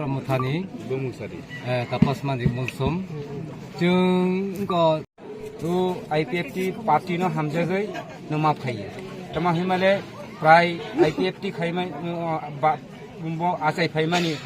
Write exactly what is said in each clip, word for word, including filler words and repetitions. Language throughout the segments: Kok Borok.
Mothani Bumungsari. Eh, Tapas Mandi Mulsom. Chwng wngkha o I P F T party no hamjagwi no ma phaiya. Tamo hinmale prai I P F T khaimai, uh, ba, bo achai phaimani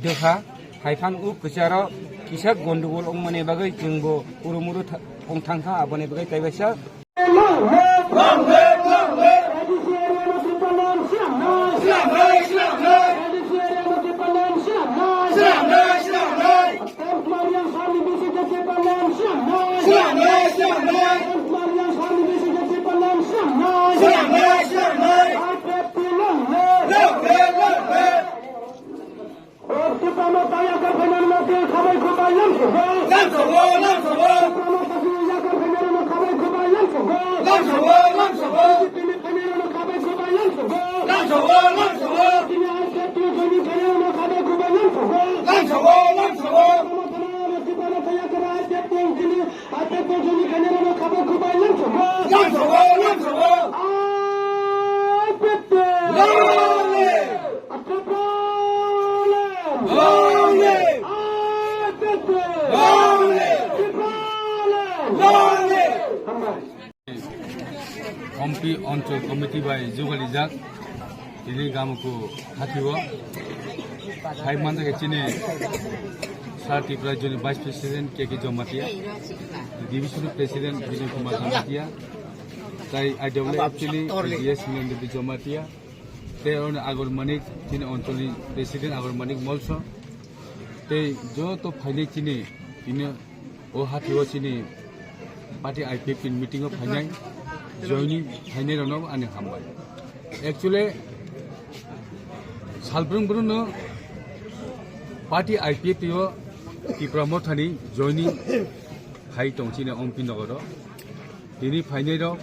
dwkha. Haiphan o kwcharo kisa gondogol wngmani bagwi chwngbo urumuru tha-, wng thangkha, aboni bagwi taibaisa. Long live! Long live! Long live! A D C area no triple nine, slam nine! Slam nine! Slam nine! A D C area no triple nine, slam nine! Slam nine! Slam nine! Thanks Mariam Sami B C K triple nine, slam nine! Slam nine! Slam nine! Thanks Mariam Sami B C K triple nine, slam nine! Slam nine! Slam nine! I P F T long live! Long live! Long live! Tipra Motha yakar phainani mate khabai khubai lamsogo. Lamsogo, lamsogo. Tipra Motha yakar phainani khabai khubai lamsogo. Lamsogo, lamsogo. Tini phainani khabai khubai lamsogo. Lamsogo, lamsogo. Tini I P F T joining phainani khabai khubai lamsogo. Lamsogo, lamsogo. Tipra Motha yakar I P F T tini I P F T joining phainani khabai khubai lamsogo. Lamsogo, lamsogo. I P F T. Long live! Long live! Long live! Long live! Hambai. Ompi Onchol Committee bai jugalijak tini Gamukhu hathio phai manjak chini Sir Tipra Rajyoni Vice President K K Jamatia, Division President Bijoy Kumar Jamatia, tai I W F chini D S Nindri Jamatia, tei oro Agor Manik, chini Oncholi President Agor Manik Molso, tei joto phainai chini, tini o hathio chini party I P F T ni meeting o phainai, joining phainai rokno ani hambai. Actually, salbrung brung no party I P F T o Tipra Mothani joining khai tong chini Ompi Nogoro. Tini phainai rok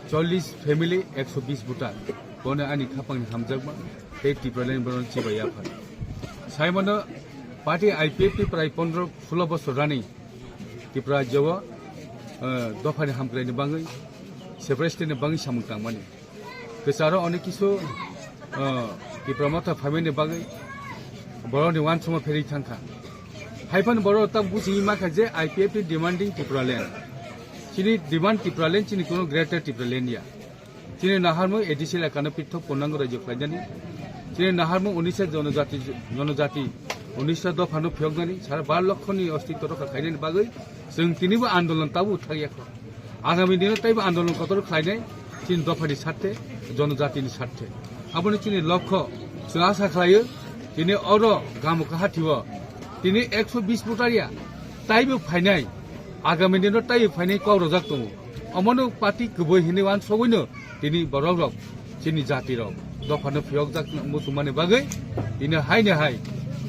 chollish family, ekso bis voter. Bono ani khapangni hamjakma tei Tipraland bono chibai yapha. Saimano party I P F T prai pondro sulo bosor rani Tripura rajyo o, eh, dophani hamkraini bagwi, separatistni bagwi samung tangmani. Kwcharo onek kisu, eh, Tipra Motha phaimani bagwi borokni uansukma pherwi thangkha. Haiphano borok tak buchingwi mankha je I P F T demanding Tipraland. Chini demand Tipraland, chini kuno Greater Tipraland ya. Chini naharmung A D C elakano pithok purnango rajyo khlainani. Chini naharmung unisha jonojati, jonojati, unisha dophano phiyoknani, sara bar lokhoni ostitw rokha khlainani bagwi chwng tinibo andolon tabuk thakya kho. Agami dino teibo andolon kotor khlainai, chini dophani sarthe, jonojatini sarthe. Aboni chini lokho, chwng asa khlaio, tini oro Gamukha hathio, tini ekso bis voter ya, taibo phainai, agami dino taibo phainai kok rojak tongo. Omono party kwbwi hinwi uansugwino tini borok rok, chini jati rok dophano phiyokjak muchungmani bagwi tini haino hai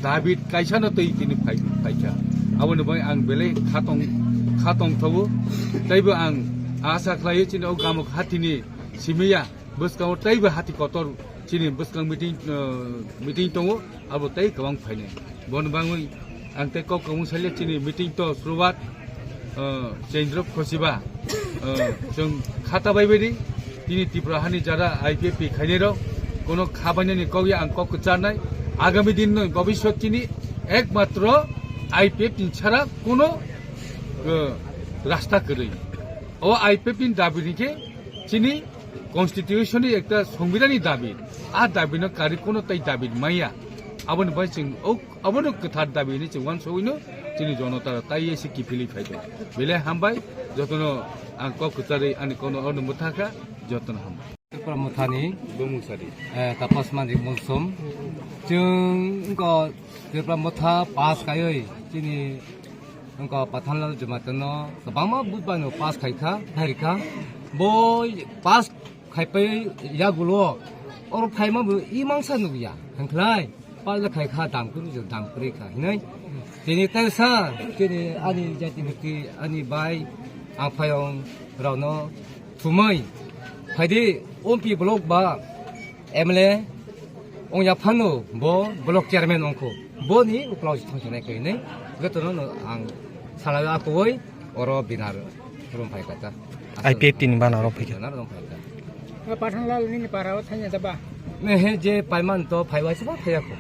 David kaisano twi tini phai, phaikha. Aboni bagwi ang belai khatong, khatong thogo. Teibo ang asa khlaio chini o Gamukha hathini simiya bwskango teibo hati kotor chini bwskang meeting, eh, meeting tongo, abo tei kwbang phainai. Boni bagwi ang tei kok kwbang saile chini meeting to suruwat, eh, Chendra Khosiba, eh, chwng khata bai bai di, tini Tripura hani jara I P F T khainai rok, kono kha bainani kok ya ang kok kwcharnai. Agami din no bobiswt chini ekmatro I P F T ni chara kono, eh, rasta kwrwi. O I P F T ni dabi ni khe chini Constitution ni ekta songbidani dabi, a dabi no kari kono tai dabi maya. Aboni bai chwng o, abono kwthar dabi hinwi chwng uansugwino chini jonota rok tai ese kiphilwi phai tongo. Belai hambai, jotono ang kok kwcharwi ani kono ono mwthakha, jotono hambai. Tripura Mothani Bumungsari. Eh, Tapas Mandi Mulsom. Chwng wngkha Tripura Motha pass kaiwi chini wngkha Pathanlal Jamatia no kwbangma budbai no pass khaikha, phairikha. Bo pass khaipai yagulo oro phaima bo imangsa nukya, hwnkhlai. Pal le khai kha dam kwrwi, dam kwrwi kha hinwi. Tini tei sa, tini ani jati mukti, ani bai, ang phayong rokno thumwi. Phaidi, Ompi block ba M L A wngya phano, bo block chairman wngkho. Boni uklau thangsinai khe hinwi, jotono no ang salai akoi. Oro binar rom phai kha ta. I P F T ni bana rom phai kha. Binar rom phai kha. Pathanlal nini para o thanya da ba? Ne he je paiman to phai wai se ba phai ko.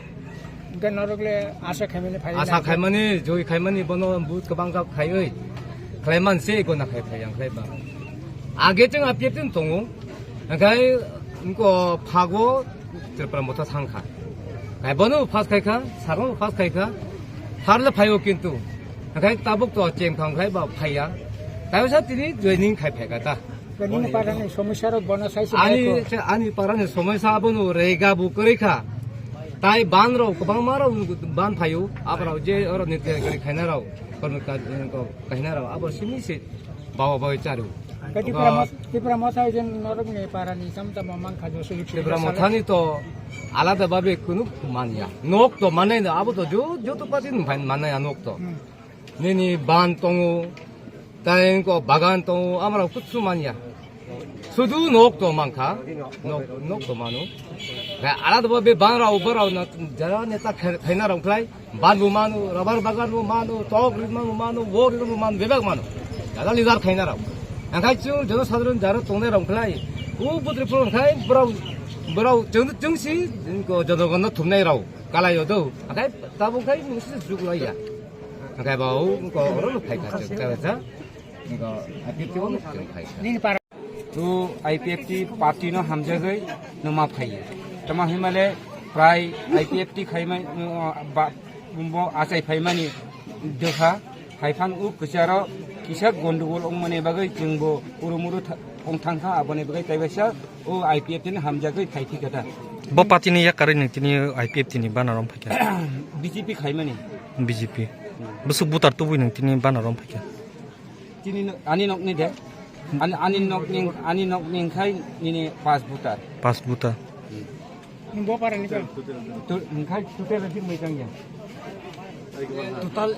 Hwnkhe norokle asa khaimani phai Asa na. Khaimani, joi khaimani, bono but kwbang jak khaiwi. Khlaiman se gona khai phai ang khlaiba. Age chwng apyep tin tongo. Hwnkhe nko phago Tripura motha thangkha. Hai bono pass khaikha, sarno pass khaikha. Harle phaio kintu. Hwnkhe tabuk to chem khang khlaiba phaiya. Taisa tini joining khai phaikha ta. Nini parani somosya rok bono sai se Ani, baiko. Ani parani somosya abono rega bo kwrwi kha. Tai ban rok kwbangma rok ban phaio. Aborok je oro nitya gari khaina rok, kormo ka-, ko-, kaina rok. Abo simi se bawa bawa charu. Kati Oka- Tipra mot-, Tipra motha jen norok ni parani sam tamo man kha jo sujik Tipra sujik mothani to alada babe kunu manya. Nok to manai na abo to jo, joto party ni phain manai nok to. Hmm. Nini ban tongo, tai ko bagan tongo, amrok kutsu manya. Sudu nok to mankha, nok, nok to manu. Ga alada bo be ban rao, bo rao na, jara neta khai-, khaina rao khlai, ban bo manu, rubber bagan bo manu, tok ri manu, manu, wok ri manu, bebak manu. Jara leader khaina rao. Angkhai chung jono sadharon jara tongnai rao khlai. U butri phul khai, borao, borao chung, chung si, ko jono gono thumnai rao. Kalai yo do. Angkhai tabuk khai musi juk lai ya. Hwnkhe bo wngkha oro no phaikha chwng chawesa. Wngkha I P F T o no chwng phaikha. Nini para. Tu I P F T party no hamjagwi no ma phaiyo. Tamo himale prai I P F T khaimai, uh, ba, bo achai phaimani dwkha. Haiphan u kwcharo kisa gondogol wngmani bagwi chwngbo urumuru tha-, wng thangkha, aboni bagwi taibaisa o I P F T ni hamjagwi phai thikha ta. Bo party ni yakarwi nwng tini I P F T ni banner rom phaikha. B J P khaimani. B J P. Hmm. Bwswk butar tubui nwng tini banner rom phaikha. Tini no-, ani nokni de. Ani, ani nokni, ani nokni khai nini pas butar. Pas butar. Hmm. Nung bo para ni kan? Tu, nung khai total adik mai tang ya. Total